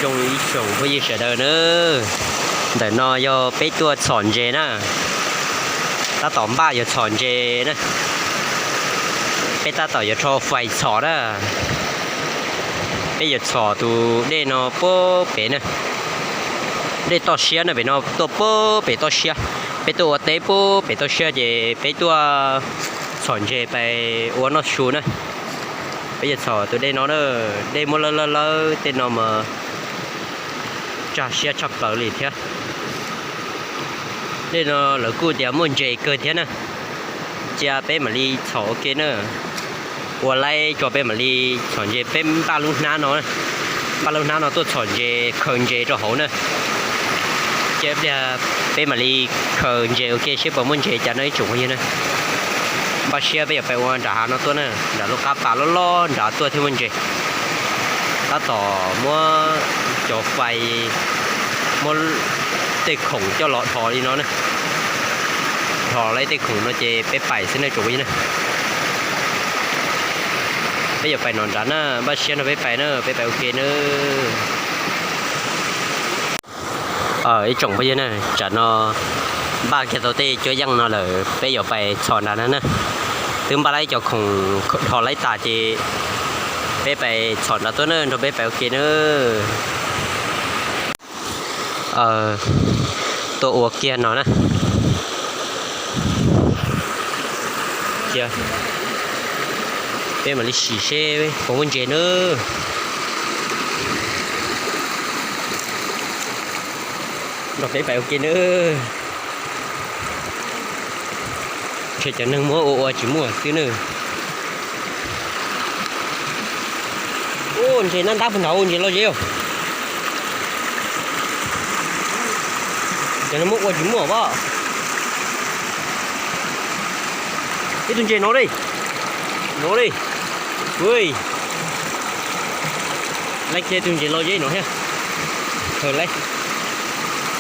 Zoo ib tsoom phooj ywg sawv daws na, ntawm no yog peb tuaj txhom ntses na, tab tom npaj yuav txhom ntses na. Peb tab tom yuav rho fais txhom na. Peb yuav txhom tus dej no puag pem na, dej toj siab na, pem no tuaj puag pem toj siab. Peb tuaj ua teb puag pem toj siab ces peb tuaj txhom ntses pais ua noj su na. Peb yuav txhom tus dej no na, dej muab lawb lawb lawb tej no mas tsag siab tshaj plaws li thiab. Dej no lawv kuj tias muaj ntses kawg thiab na. Cia peb mam li txhom ua ke na. Ua laib tso peb mam li txhom ntses, peb npaj lub hnab no, npaj lub hnab no tuaj txhom ntses, khaws ntses rau hauv na. Cia ib pliag peb mam li khaws ntses ua ke seb puas muaj ntses cas no ib tsoom phooj ywg na. Npaj siab peb yuav pais ua nram hav no tuaj na, nram lub qab pas loj loj nrad tuaj thiaj muaj ntses. Tab tom muab cov fais, muab tej khoom coj los dhos li no na. Dhos lawm tej khoom no ces peb pais xwb na tsoom phooj ywg na. Peb yuav pais no nrad na, npaj siab no peb pais na, peb pais ua ke na. Ib tsoom phooj ywg na, tsam no npaj kiag tau tej cuab yeej no lawm, peb yuav pais txhom nrad na na. Twb npaj lawm cov khoom, dhos lawm tas ces peb pais txhom nrad tuaj na, nrog peb pais ua ke na. Tuaj ua kiag no na. Cia peb mam li sim seb puas muaj ntses na. Nrog peb pais ua ke na. Ntshe cov neeg muab ua ua tsis muaj xwb na. Ub, ntses ntab ntab puag nrad, ntses loj zeb os. Cov neeg muab ua tsis muaj as. Ib tug ntses no li, no li. Ui, laib kiag tus ntses loj zeb no thiab. Khaws laib.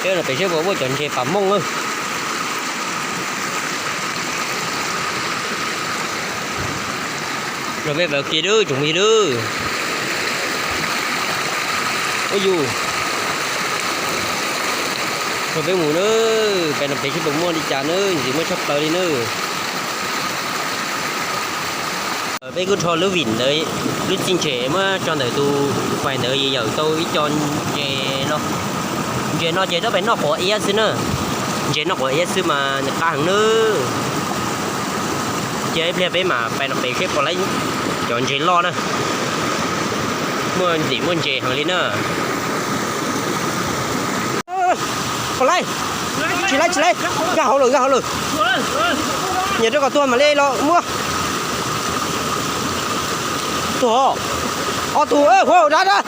Peb no pem seb puas muaj cov ntses pas mooj na. Nrog peb pais ua ke nawb tsoom phooj ywg nawb. Ua yus, nrog peb mus nawb, pais no pem seb puas muaj li cas nawb, ntxim muaj tshaj plaws li nawb. Peb kuj rho lub vim ntawd, lub txij ntses muab tso ntawm tus fais ntawd yawm tau ib co ntses no. Ntses no ces twb pais noj quav iab xwb na. Ntses noj quav iab xwb mas nws qab heev nawb. Cia ib pliag peb mam pais no pem seb puas laib cov ntses loj na. Muaj ntxim muaj ntses heev li na. Puas laib? Tsis laib, tsis laib. Nkag hauv lawm, nkag hauv lawm. Nyiam rau kom tuag mam li los muab. Tuag. Ob tug, dab dab.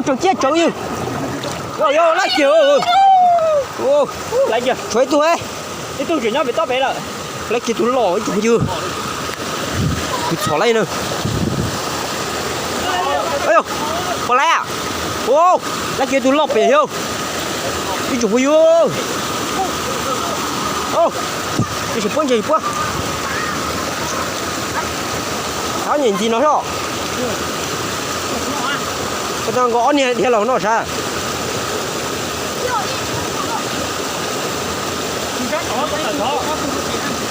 Tseem ciaj tsawv yws. Laib kiag. Laib kiag, tshuav ib tug, ib tug tseem nyob pem toj pem lawm. Laib kiag tus loj ib tsoom phooj ywg. Kuv txhom laib na. Puas laib? Laib kiag tus loj pem thiab. Ib tsoom phooj ywg, tsis puab ntses puab. Ab, nyem ntxiv no xwb. Nkaus ob niag dhia los no sav.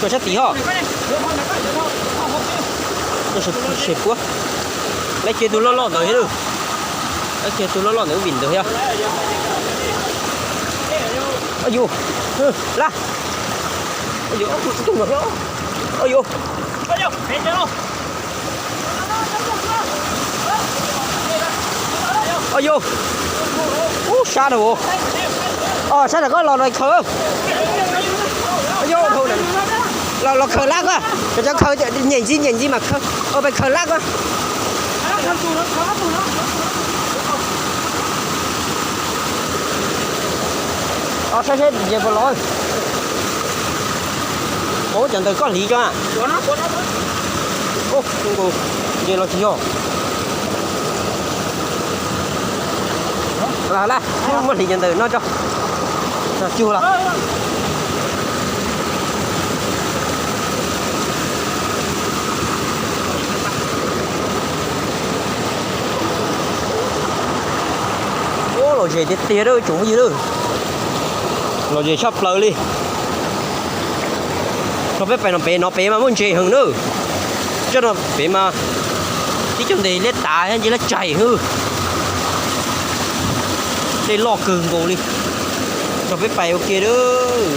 Tso sab tid ho. Tso seb puab. Laib kiag tus loj loj ntawd thiab. Laib kiag tus loj loj ntawd vim ntawd thiab. Yus, la, yus, yus. Yus, ub, sab na. Sab nram koj los khaws. Los khaws lab ko, cov khaws nyem ntxiv nyem ntxiv mas khaws, pais khaws lab ko. Saib seb ntses puas los. Ua cov ntawm koj hliv tso. Ntses los tsis yog. Muab hliv cov ntawm no tso. Cug los. Lom zem tiag tiag lawm tsoom phooj ywg lawm. Lom zem tshaj plaws li. Tso peb pais no pem, no pem mas muaj ntses heev na. Tsob no pem mas tib co ntes liab tav thiab ntsej liab tsaig hwb. Dej loj kawg nkaus li. Tso peb pais ua ke lawm.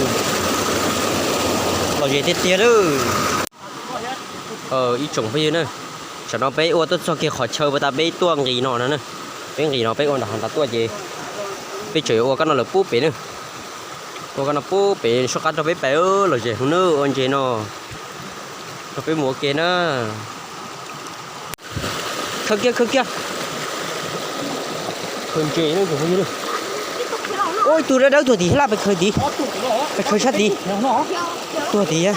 Lom zem tiag tiag lawm. Ib tsoom phooj ywg na, tsam no peb ua tuaj txog kiag qhov chaw uas tas peb tuaj nqis no no na. Peb nqis no peb ua nram hav ntawd tuaj ces peb tseem yuav ua kab no lawm pub pem na. Ua kab no pub pem soj qab rau peb pais lom zem hauv na, ua ntses no rau peb mus ua ke na. Khaws kiag, khaws kiag. Khaws ntses na tsoom phooj ywg. Ua ib tug dawb dawb tuag tid laj, pais khaws tid. Pais khaws sab tid. Tuag tid.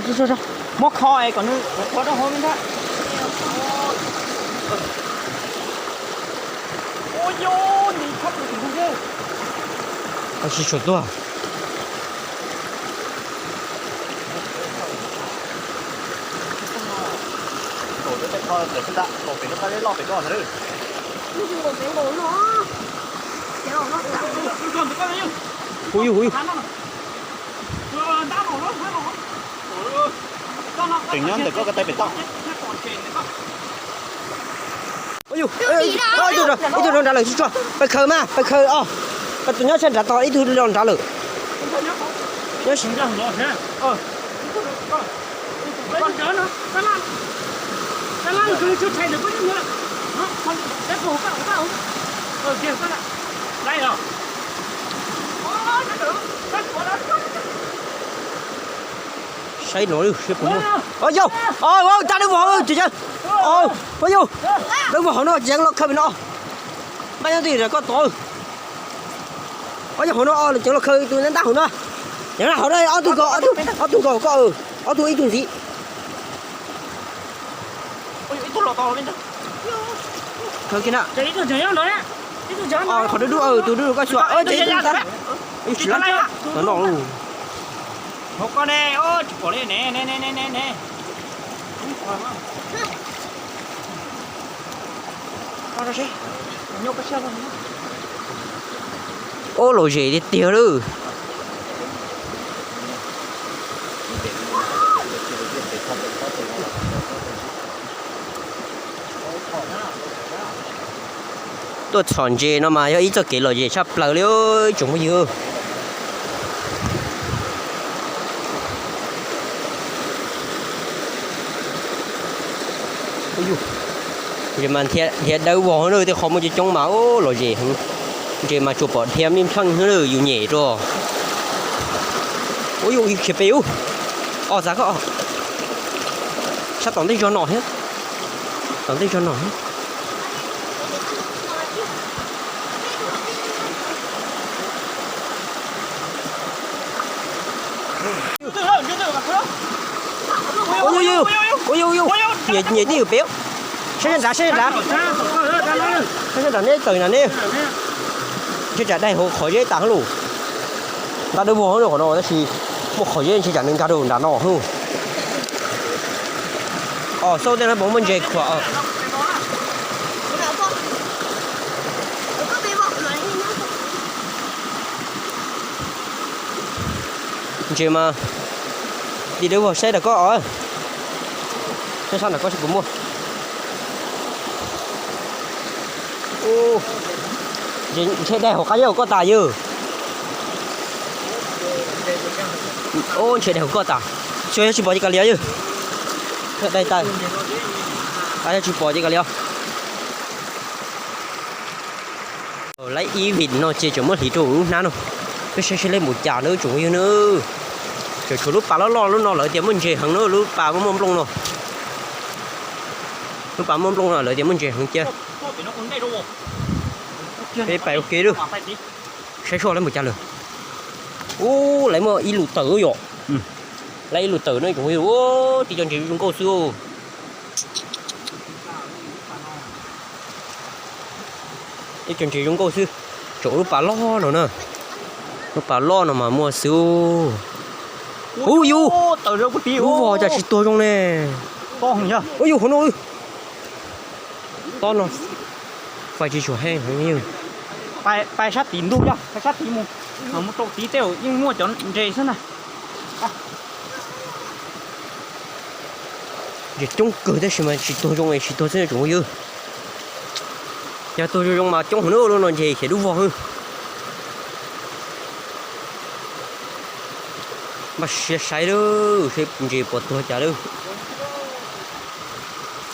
Ntses. Muab kho es kom nws ua rau hauv ntag. Ua yus nti khab pus tim ntug. Tsis tshua tuag. Hu yus, hu yus. Tseem nyob ntawm koj ko taw pem toj. Ua yus, ib tug rau nrad lawm tsis tsuag, pais khaws mas, pais khaws os. Tus nyob sab nrad tod ib tug rau nrad lawm. Saib no, yog, tag dawb vog, ua yus, dawb vog hauv no ces los khaws pem no. Npaj nyob twj ywm koj tod. Ua yog hauv no, ceev los khaws tus ntab hauv no. Ceev hauv no, ob tug nkaus, ob tug nkaus koj, ob tug ib tug ntxiv. Khaws kiag na. Qhov dub dub, tus dub dub koj xyuas, tsis laib no. Ua lom zem tiag tiag lawm. Tuaj txhom ntses no mas yog ib txoj kev lom zem tshaj plaws li ib tsoom phooj ywg. Ntses mas nrhiav dawb vog na, tej qhov muaj coob coob mas lom zem heev. Ntses mas tsuas pom dhia mij npleej xwb na, yus nyem rau. Ua yus khiav pem ub. Os, txav koj. Sab tom ntej zog no thiab. Tom ntej zog no thiab. Ua yus, ua yus, ua yus, nyem twj ywm pem. Saib nrad, saib nrad. Saib nrad neb tawm nrad neb. Ntshe tsam daig hauv qhov zeb tas hauv lawm. Ntab dawb vog no qhov no tab sis muaj qhov zeb ntshe tsam nws nkag rau nram no hauv. Os, xauj tej no puas muaj ntses khuam. Ntses mas, tig dawb vog saib nram koj os. Saib sab nram koj seb puas muaj. Ntshe daig hauv qab zeb hauv koj tas yawg. Ntshe daig hauv koj tas. Xyov yog tsis pom ces kav liam yawg. Daig tas. Yog tsis pom ces kav liam. Laib ib vim no ces tseem muab hliv rau lub hnab no. Peb saib seb leb npaum cas na tsoom phooj ywg na. Tseem tshuav lub pas loj loj lub no lawv tias muaj ntses heev na, lub pas muaj muaj nplooj no. Lub pas muaj nplooj no lawv tias muaj ntses heev cia. Peb pais ua ke lawm. Saib seb leb npaum cas lawm. Ub, lawv muaj ib lub tawm yom. Lawv ib lub tawm no tsoom phooj ywg, tib co ntses zoo nkauj xwb. Ib co ntses zoo nkauj xwb, tseem lub pas loj no na. Lub pas loj no mas muaj xwb. Ub yus, lub vog cas tsis tuag zoo ne. Ub yus, hauv no. Tob no. Pais tsis tshua heev heev. Pais sab tid ntug yog, pais sab tid mus, mus rau tid tej zaum yeej muaj cov ntses xwb na. Ntses coob kawg tab sis mas tsis tuag zoo es tsis tuag xwb tsoom phooj ywg. Yog tuag zoo zoo mas coob heev na, lub no ntses khiav dub vog xwb. Npaj siab saib lawm, saib ntses puas tuag cas lawm.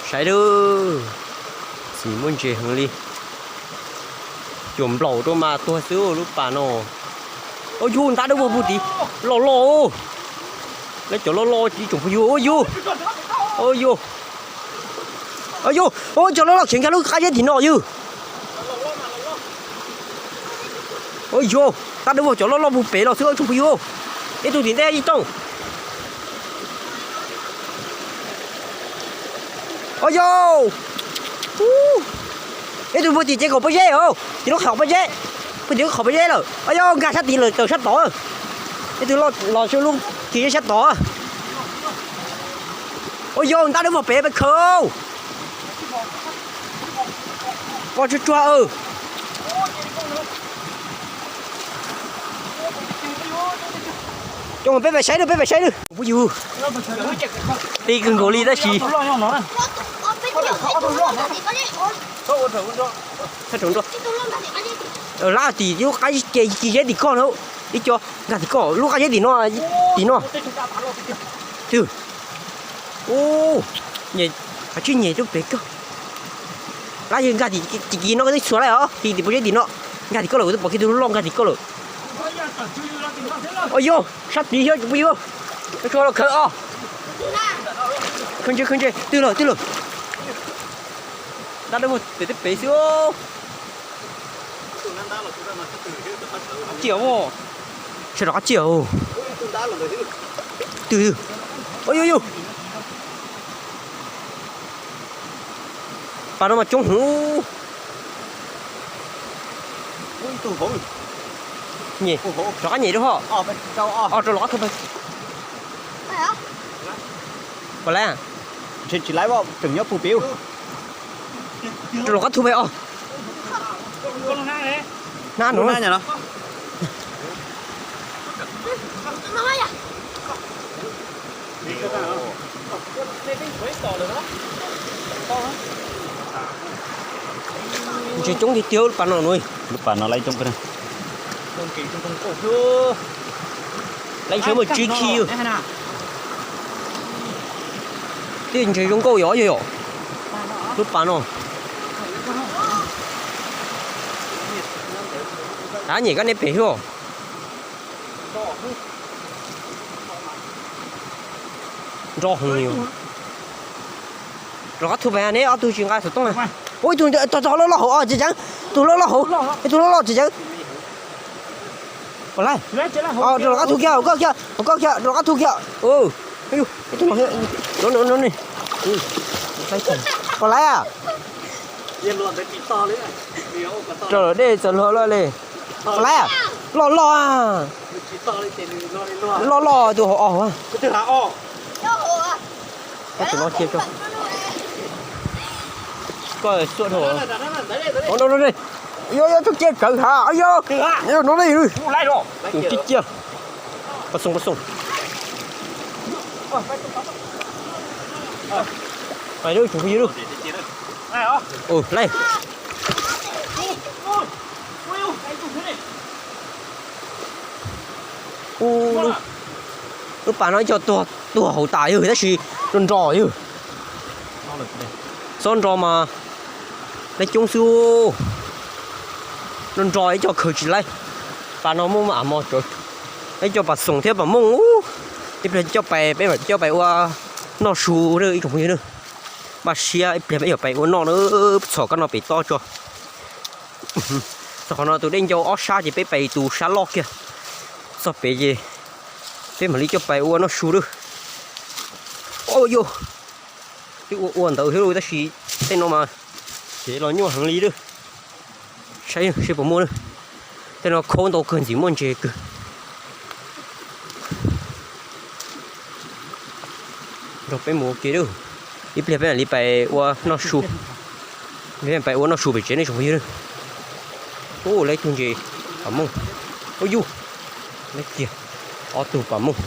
Saib lawm, txim muaj ntses heev li. Cuam nplaum rau mas tuag xwb lub pas no. Ua yug ntab dawb vog puag tid, loj loj. Lawv cov loj loj ib tsoom phooj ywg, ua yug. Ua yug, ua yug, cov loj loj khiav nkag lub qab zeb tim no yug. Ua yug, ntab dawb vog cov loj loj puag pem los xwb tsoom phooj ywg. Ib tug tim ntej ib tooj. Ua yug, ib tug puag tim ces kaum pob zeb os, tim lub qhov pob zeb, puag tim lub qhov pob zeb lawm. Ua yug, nkag sab tid lawm tawm sab tod. Ib tug los lub tim zeb sab tod. Ua yug, ntab dawb vog pem peb khaws. Pom tsuag tsuag. Coj peb pais saib lawm, peb pais saib lawm. Phooj ywg, tij kawg nkaus li tab sis lab tim lub qab zeb tim koj na, ib co nkag tim koj lub qab zeb tim no, tim no. Twb, u, nyias, qhov tsis nyias rau pem koj. Lab yog nkag tim kis no koj twb txhua lawm os, tim tim pob zeb tim no. Nkag tim koj lawm, kuv twb pom kiag tus loj nkag tim koj lawm. Ua yog sab tid thiab tsoom phooj ywg. Tsuag los khaws os. Khaws ntses, khaws ntses, twg lawm, twg lawm. Ntab dawb vog pem, twb pem xwb. Tsiaj, sawv rov qab tsiaj. Twg, ua yog, pas no mas coob heev. Nyem, rov qab nyem rau hov. Rau lawv qab thu pais. Puas laib? Tsis laib, tseem nyob puag pem. Rau lawv qab thu pais os. Hnab no. Ntses coob tiag tiag lub pas no. Lub pas no laib coob kawg. Laib sawv muaj tsib khij. Tej ntses zoo nkauj yom, yog yom. Lub pas no. Tab nyem koj nej pem xwb. Nroj heev li. Rov qab thu pais neb ob tug tsis nqa xov tooj na. Ua ib tug tog tog loj loj hauv os tseem ceev. Tus loj loj hauv, tus loj loj tseem ceev. Puas laib? Rov qab thu kiag, hauv koj kiag, hauv koj kiag, rov qab thu kiag. Puas laib? Rau dej txawm luag loj li. Puas laib? Loj loj. Loj loj tus hauv os. Koj tus no cia, koj xuaj dhau. Yog yog tug cia kawg ha, yog no li. Cia cia. Pas xoo, pas xoo. Pais lub tsoom phooj ywg lub. Laib. Lub pas no ib co tuag tuag hauv tas yog tab sis nrov nrov yog. Xob nrov mas laib coob xwb. Nrov nrov ib co khaws tsis laib. Pas no muaj mas mos tso. Ib co pas xoom thiab pas mooj. Ib pliag coj pais, peb mam coj pais ua noj su na ib tsoom phooj ywg na. Npaj siab ib pliag peb yuav pais ua noj na. Txhom kab no pem tob tso. Txog qhov no tus dej ncau ob sab ces peb pais tus sab loj kiag. Txog pem ces peb mam li coj pais ua noj su lawm. Yog, twb ua ua ntawd thiab tab sis tej no mas kev los nyuaj heev li lawm. Saib seb puas muaj lawm. Tej no khaub ntau kawg, ntxim muaj ntses kawg. Nrog peb mus ua ke lawm. Ib pliag peb mam li pais ua noj su. Peb pais ua noj su pem tsev nej tsoom phooj ywg. Ub, lawv ib tug ntses pas mooj. Ub yug, lawv kiag ob tug pas mooj.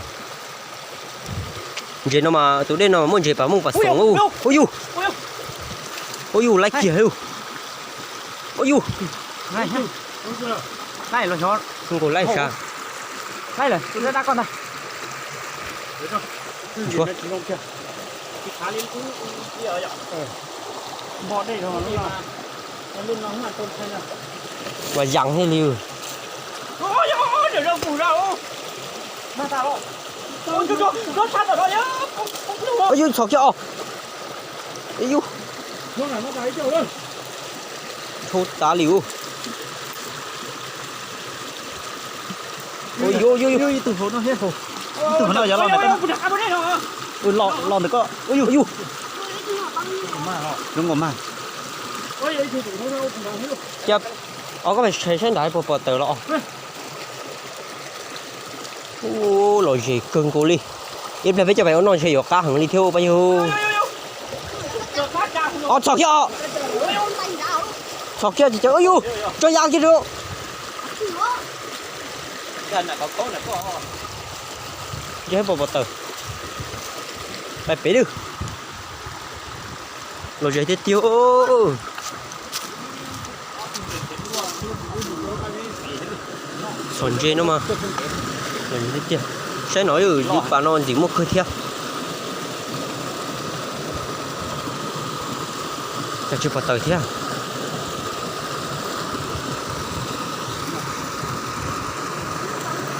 Ntses no mas tus dej no mas muaj ntses pas mooj pas xoom. Ub yug, ub yug, lawv kiag. Ub yug, nkaus lawv sab. Mas yam thiaj li. Yus txhom kiag os. Yus, tshau tas li ub. Yus, yus, yus, los ntawm ko. Yus, yus, zoo nkaus mas. Cia, os, koj saib nrad puas pom taws los. Ub, lom zem kawg nkaus li. Ib pliag peb coj pais ua noj ntshe yuav qab heev li thiab pab yug. Os, txhom kiag os. Txhom kiag ces, yus, tso ya kiag rau. Ntshe pom pom taws. Pais pem lawm. Lom zem tiag tiag. Txhom ntses no mas, lom zem tiag tiag. Saib no, lub pas no ntxim muaj kawg thiab. Cas tsis pom taws thiab.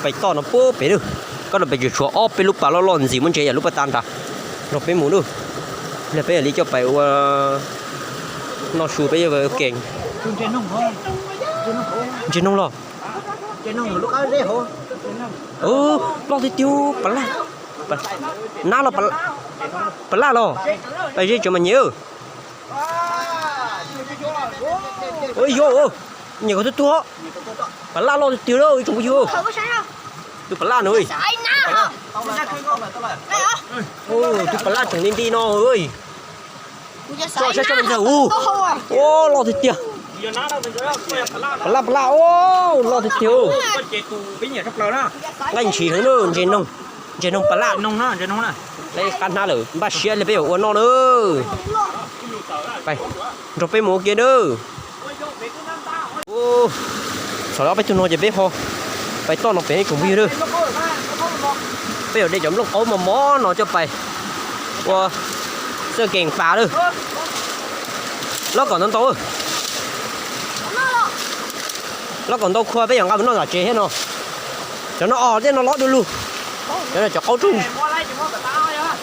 Pais toj no puag pem lawm. Koj no pem tseem tshuav ob peb lub pas loj loj ntxim muaj ntses yam lub pas tas nrad. Nrog peb mus lawm. Ib pliag peb yam li coj pais ua noj su peb yuav ua ke. Ntses noog los. Loj tiag tiag, pas laj. Nab los, pas laj los. Pas zeb tsev mas nyiam. Yog, nyiam koj tuaj tuaj. Pas laj loj tiag tiag lauj ib tsoom phooj ywg. Tus pas laj no, tus pas laj tseem li nti no. Tso saib tso me ntxawg ub. Loj tiag tiag. Pas laj, pas laj, loj tiag tiag. Nqaij ntshis heev na, ntses noog, ntses noog pas laj. Qab hnab lawm, npaj siab li peb yuav ua noj na. Nrog peb mus ua ke na. Txhom ob peb tug no ces peb ho pais toj no pem ib tsoom phooj ywg na. Peb yuav de cov nplooj qaub mos mos no coj pais ua xwb keem pas lawm. Los kom ntau ntau, los kom ntau khua peb yuav nqa mus noj tom tsev thiab no. Cov no os, tej no loj du lug. Cov no cov qaub,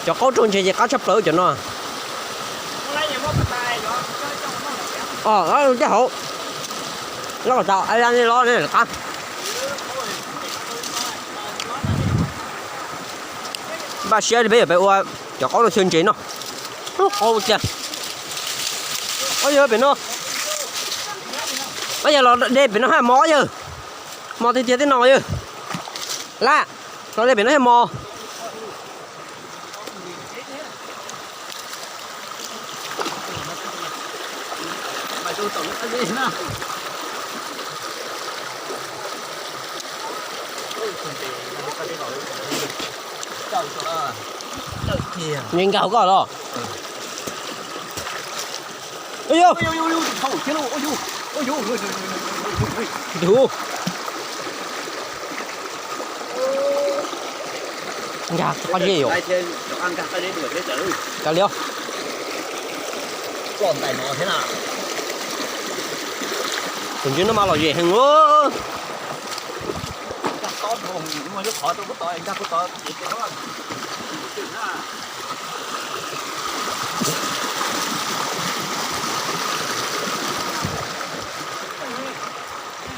cov qaub raug ntses ces qab tshaj plaws cov no. Os, tej hauv. Los kom tau, los qab. Npaj siab li peb yuav pais ua cov qaub no xyaw ntses no. Qaub tiag. Os yawg, pem no. Os yawg, los de pem no haj mos yawg. Mos tiag tiag tej no yawg. Laj, los de pem no haj mos. Nws nkag hauv koj los. Nkag qab zeb yom. Kav liam. Tus ntses no mas lom zem heev.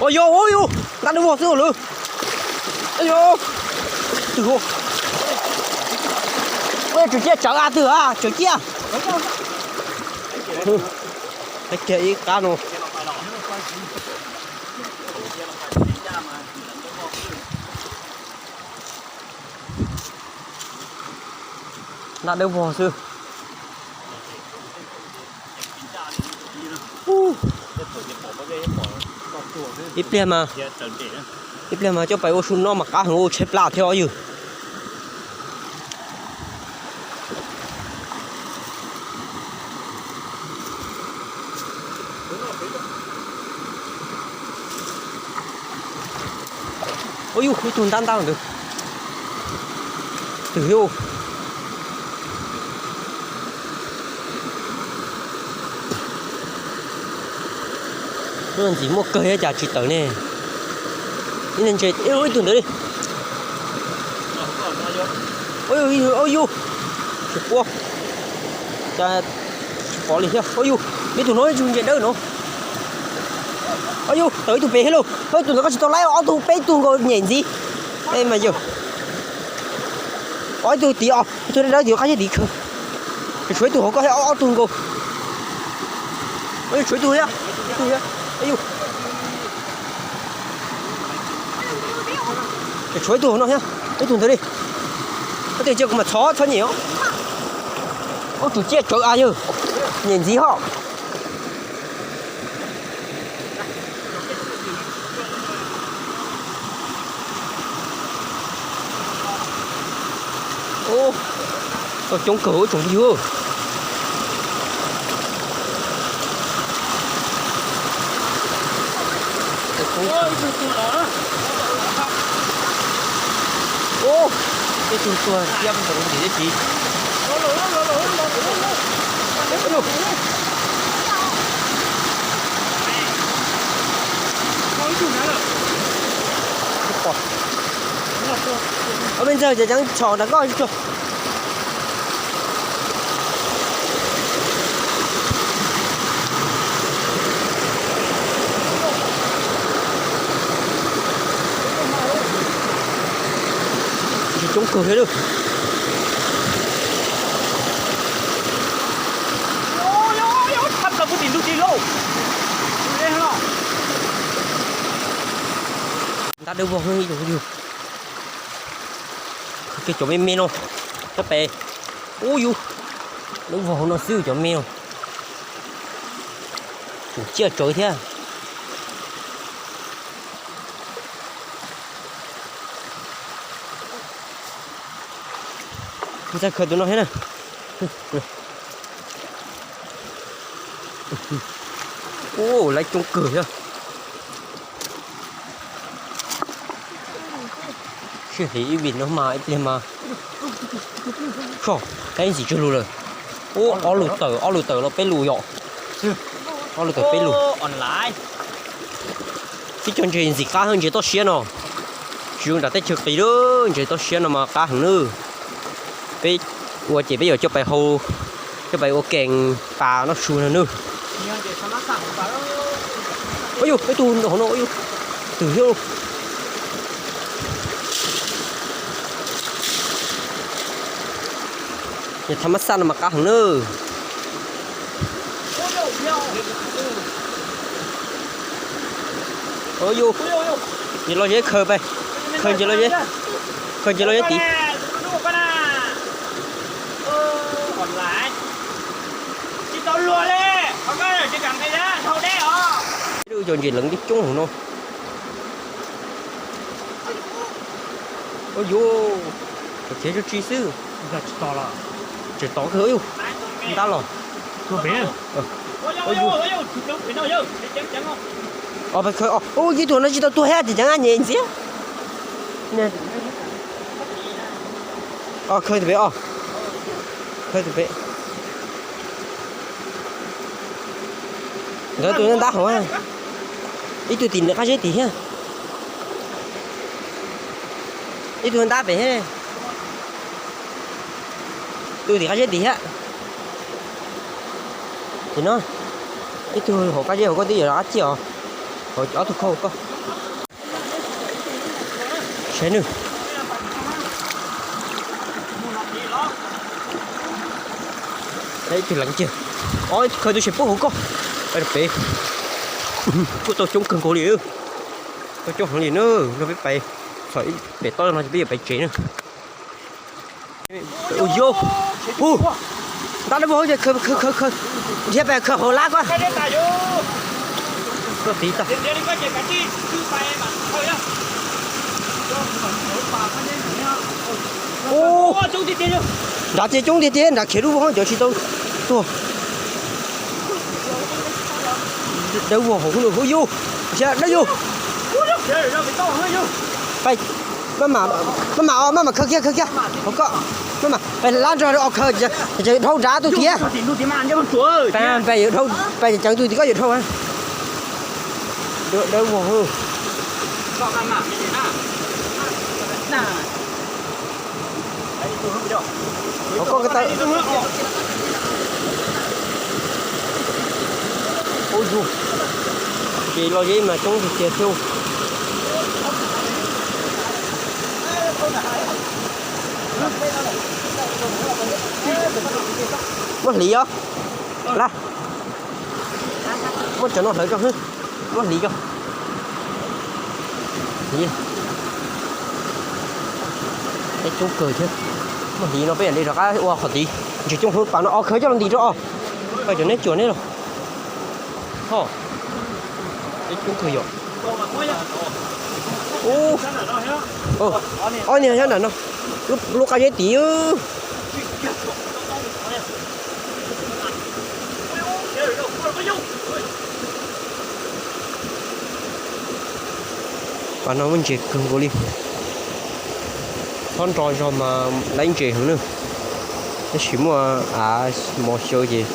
Ua yog, ua yog, nqa dub vog xwb lawm. Ua yog, twg ua, ua yog tsawv ciaj tsawv a twg a tsawv ciaj. Ib qab no. Nqa dub vog xwb. Ib pliag mas, ib pliag mas coj pais ua su noj mas qab heev, ua tshaib plab thiab os yus. Ua yus, ib tug ntab ntab ntawd. Twb yog ntxim muaj kawg thiab cas tsis tawm ne. Ib ntse ib tug ntawd li. Ua yus, tsis pom, cas tsis pom li thiab. Ua yus, ib tug no tsis ntse dawb no. Ua yus, tawm ib tug pem thiab lauj. Ib tug ntawd koj tsis tau laib, ob tug peb tug nkaus nyem ntxiv. Mas yog, ib tug tid os, ib tug dawb tid qab zeb tid kawg. Tshuav ib tug hauv koj thiab, ob tug nkaus. Tshuav ib tug thiab, ib tug thiab. Tshuav ib tug hauv no thiab, ib tug ntawd li. Koj tej cia kuv mam txhob txhob nyem os. Ub, tsum ciaj tsawv a yawg, nyem ntxiv hos. Tau coob kawg ib tsoom phooj ywg. Ub, tej tug tuag tiab ntawm tim teb tsis. Ob peb ntxawg ces ceev tshom nram koj tsuag. Coob kawg thiab lauj. Ntab dawb vog ib tug yug. Kiag cov me me no, cov pem. Ub yus, dawb vog hauv no xwb cov me no. Tsum ciaj tsawv thiab. Kuv txawj khaws tus no thiab na. Ub, lawv coob kawg thiab. Sij hawm ib vim no mas ib pliag mas, so, tab ntxim tsawg lus lawm. Ub, ob lus tawm, ob lus tawm los peb lus yom. Ob lus tawm peb lus. Tib co ntses ntxim qab heev, ntses toj siab no. Tsis zoo nram teb chaws qis lawm, ntses toj siab no mas qab heev nawb. Peb ua ces peb yuav coj pais hau, coj pais ua kees pas noj su no nawb. Ua yus, ib tug hauv no, ua yus, twb yog. Niag tham mab xaj no mas qab heev nawb. Ua yus, ntses los zeb khaws pais, khaws ntses los zeb, khaws ntses los zeb tid. Cov ntses leev tib coob hauv no. Ua yus, tseem tsis tso xwb. Tseem tod kawg, ntab los. Ua ib tug no tsis tau tuag thiab, tseem ceev nyem ntxiv. Khaws tus pem os. Khaws tus pem. Nkawd tus ntab hauv, ib tug tim qab zeb tim thiab. Ib tug ntab pem thiab. Tus tim qab zeb tim thiab. Tim no, ib tug hauv qab zeb hauv koj twb yuav rov qab ciaj os. Hauv ob tug khau koj. Saib nawb. Ib tug leev kiag. Ob, khaws tus tshis pub hauv koj. Pais rau pem. Kuj tau coob kawg nkaus li. Tau coob heev li na, no peb pais, txhom pem toj no ces peb yuav pais tsev na. Ua yus, hu, ntab dawb vog ces khaws, khaws, khaws, khaws. Thiab peb khaws hauv lab ko. Koj tiv tau. Nrad tiag coob tiag tiag, nrad khiav lub vog cov tsis tau tuag. Dawb vog hauv, hu yus, dawb yus. Maj mam, maj mam, maj mam khaws kiag, khaws kiag hauv ko. Maj mam, peb lab nrog o khaws, dhau nrad tus tiag. Peb, peb ceev tus tiag, koj yuav dhau. Dawb vog. Hauv ko taw. Ub yus, ces los zeb mas coob tiag tiag thiab. Muab hliv os. Lab, muab cov no hlawv tso, muab hliv tso. Teb coob kawg thiab. Muab hliv no peb mam li rov qab ua qhov tid. Ntses coob hwv, pas no o khaws coj los ntim rau os. Koj cov neb cuam neb los. Ho, teb coob kawg yom. Ub, ob niag nyob nram no, lub qab zeb tid. Pas no muaj ntses kawg nkaus li. Txhob nro zog mas laib ntses heev na. Tab sis muaj av mos xyaw ces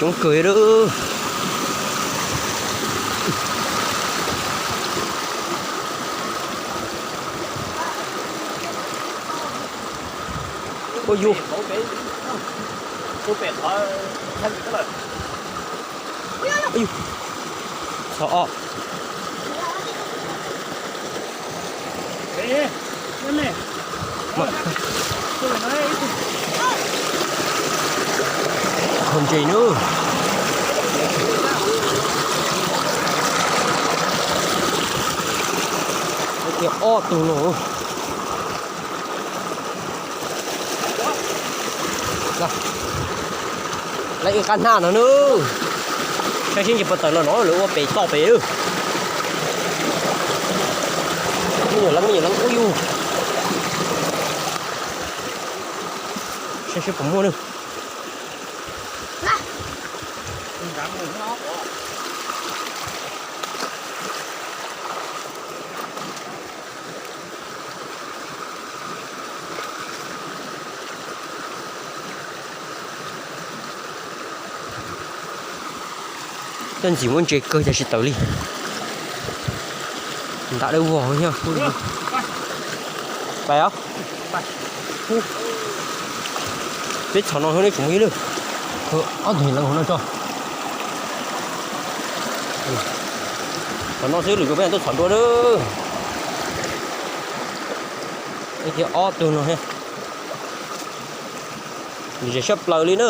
coob kawg li. Ua yus, txhob o. Khaub ntses nawb. Tias ob tug no. Lawv ib qab hnab no nawb. Saib seb ntses puas tawm los no lawv ua pem toj pem. Me nyuam leeb, me nyuam leeb ub yus. Saib seb puas muaj nawb. Coj ntxim muab ntses kawg cas tsis tawm li. Nram dawb vog thiab. Pais os. Peb txhom no xwb nej tsoom phooj ywg na. Ob tug leej hauv no tso. Txhom no xwb lwm tus peb tuaj txhom dua na. Thiab ob tug no thiab. Ze sab plaws li na.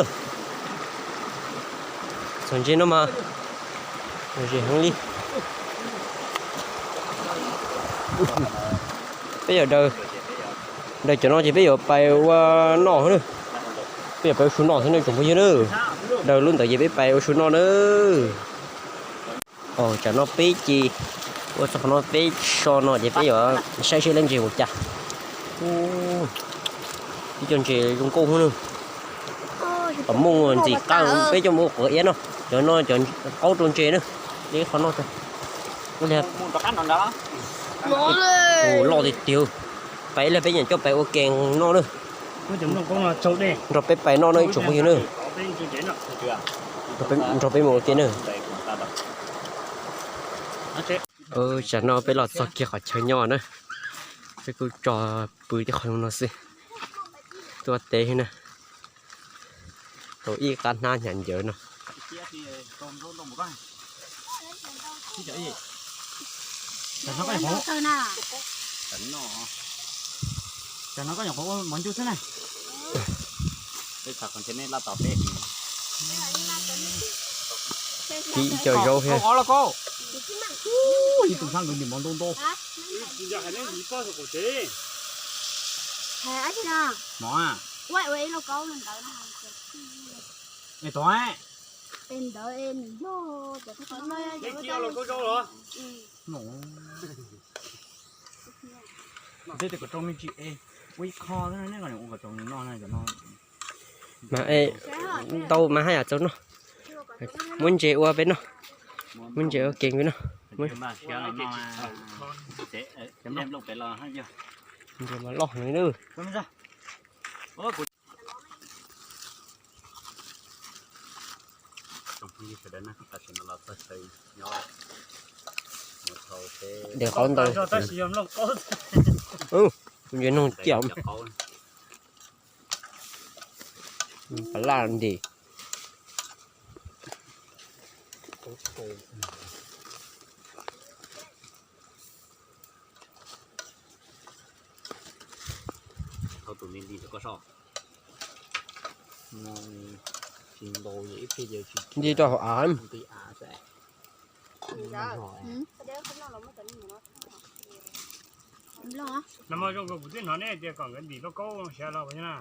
Txhom ntses no mas ze heev li. Peb yog daws, daws cov no ces peb yuav pais ua noj na. Peb yuav pais ua su noj xwb nej tsoom phooj ywg na. Daws lub ntawd ces peb pais ua su noj na. Tsam no peb ces ua txog qhov no peb so no ces peb yuav saib seb lawv ntses ua cas. Ib co ntses zoo nkauj na. Pom mooj ntxim qab peb coj mus ua quav iab no. Cov no cov qaub rau ntses na. Li qhov no. Loj tiag tiag. Pais ib lig peb nyiam coj pais ua ke noj na. Nrog peb pais noj no ib tsoom phooj ywg na. Nrog peb mus ua ke na. Tsam no peb los txog kiag qhov chaw nyob na. Peb kuj tso pw tej qhov no xwb. Tuaj teb na. Tau ib qab hnab hnyav ncawv no. No koj nyuam qhuav ua mov ncu xwb na. Peb xav qhov ntshe nej laj tos peb. Kib ib co zaub thiab. Los koj. Ib tug sab nkawd ntim mov ntau ntau. Mov a. Es tod. Tej tias kom rau me ntsis es ua ib qho xwb, nej kom ua kom tau noj na, cov no. Mas ntau mas haj yam txaus noj. Muab ntses ua peb noj. Muab ntses ua kev peb noj. Ntses mas loj heev na. Ntses qaub ntau. Ntses noog ciaj. Pas laj nti. Nti rau hauv av. No mas zoo nkaus kuv twb hnov nej tias kom nkawd ntim lauj kaub siav los na.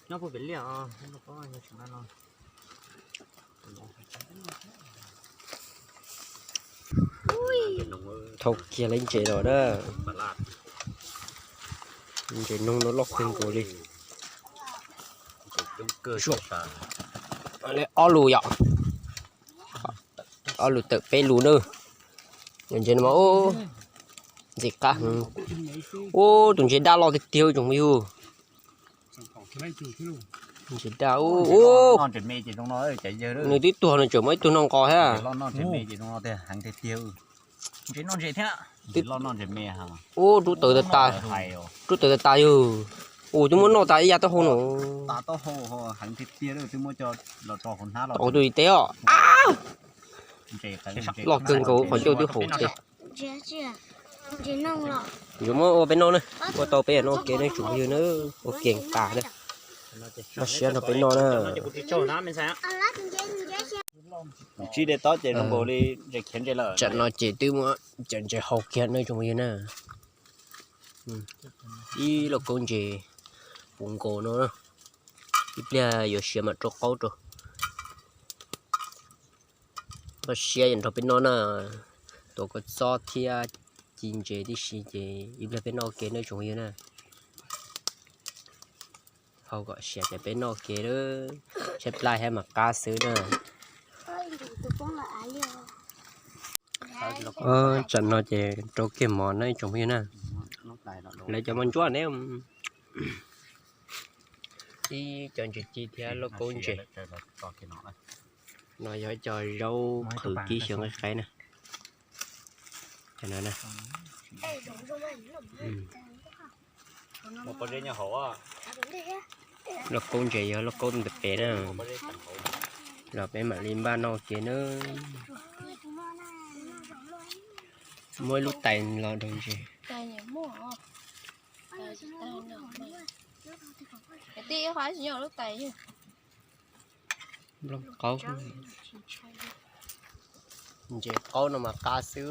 Nyob puag pem liaj os, lauj kaub nyob tseem no. Thauj kiag lawv ntses los na. Ntses noog no loj kawg nkaus li. Ob lus yom. Ob lus tawm peb lus na. Ntses no mas ntxim qab heev. Ub, tus ntses daj loj tiag tiag tsoom phooj ywg. Ntses daj ub. Nws twb tuag no tseem muaj ib tug noj nqos thiab. Ub, rub tawv tas tas. Rub tawv tas tas yug. Ub, twb muab noj tas ib yav taub hau no. Tau tus teb os. Loj kawg nkaus qhov ncauj twb haum tiag. Yuav muab ua peb noj na, ua tau peb noj ua ke ne tsoom phooj ywg na, ua ke tas na. Noj siab nrog peb noj na. Tsam no ces twb muab cov ntses hau kiag na tsoom phooj ywg na. Ib lauj kaub ntses puv nkaus no, ib pliag yuav siav mam rau qaub rau. Noj siab nrog peb noj na, tuav kua txob thiab ci ntses tib si ces ib pliag peb noj ua ke na tsoom phooj ywg na. Hau kom siav ces peb noj ua ke, tshaib plab thiab mas qab xwb na. Tsam no ces rau kiag mov na tsoom phooj ywg na. Lawv cov mov ntsuab ne. Ib co ntses ci thiab lauj kaub ntses. No yog ib co zaub qhwv kib xyaw nqaij qaib na. Lauj kaub ntses yog lauj kaub ntawm pem na. Los peb mam li npaj noj ua ke na. Muab ib lub tais los rau ntses. Nplooj qaub, ntses qaub no mas qab xwb.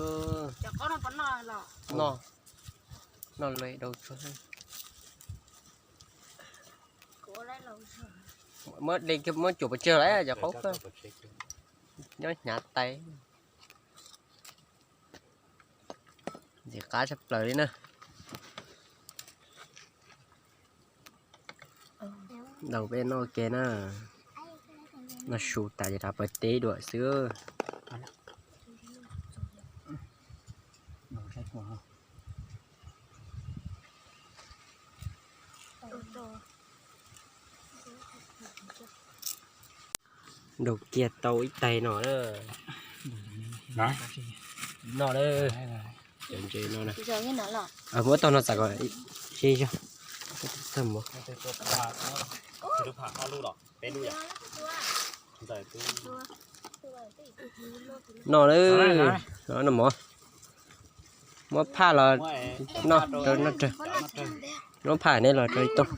Noj, noj le dau tsuag. Muab cuam pov tseg lawm cov qaub, nyob hnyav tais. Ntxim qab tshaj plaws li na. Ntaus peb noj ua ke na. Noj su tas ces rov pawg teb dua xwb. Ntaus kiag tau ib tais no na. No na. Cov ntses no na. Muab tau no txav kom sib zog. Tag mus. No na. No mov. Muab phaj los noj rau noj rawg. Muab phaj ne los rau ib tug.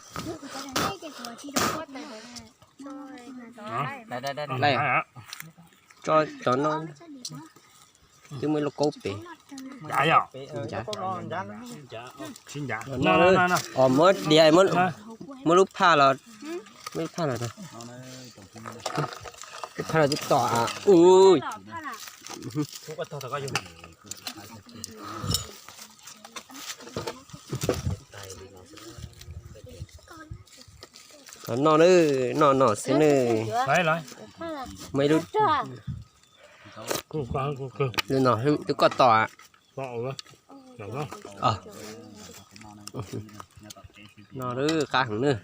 Laij, tso cov no. Twb muaj ib lub kaub pem. Ncav. Os, muab diav, muab lub phaj los, muab lub phaj los. Lub phaj los twb tom. Ui. Noj nawb, noj noj xwb nawb. Muaj ib lub, lub no twb koj tom. Noj nawb, qab heev nawb.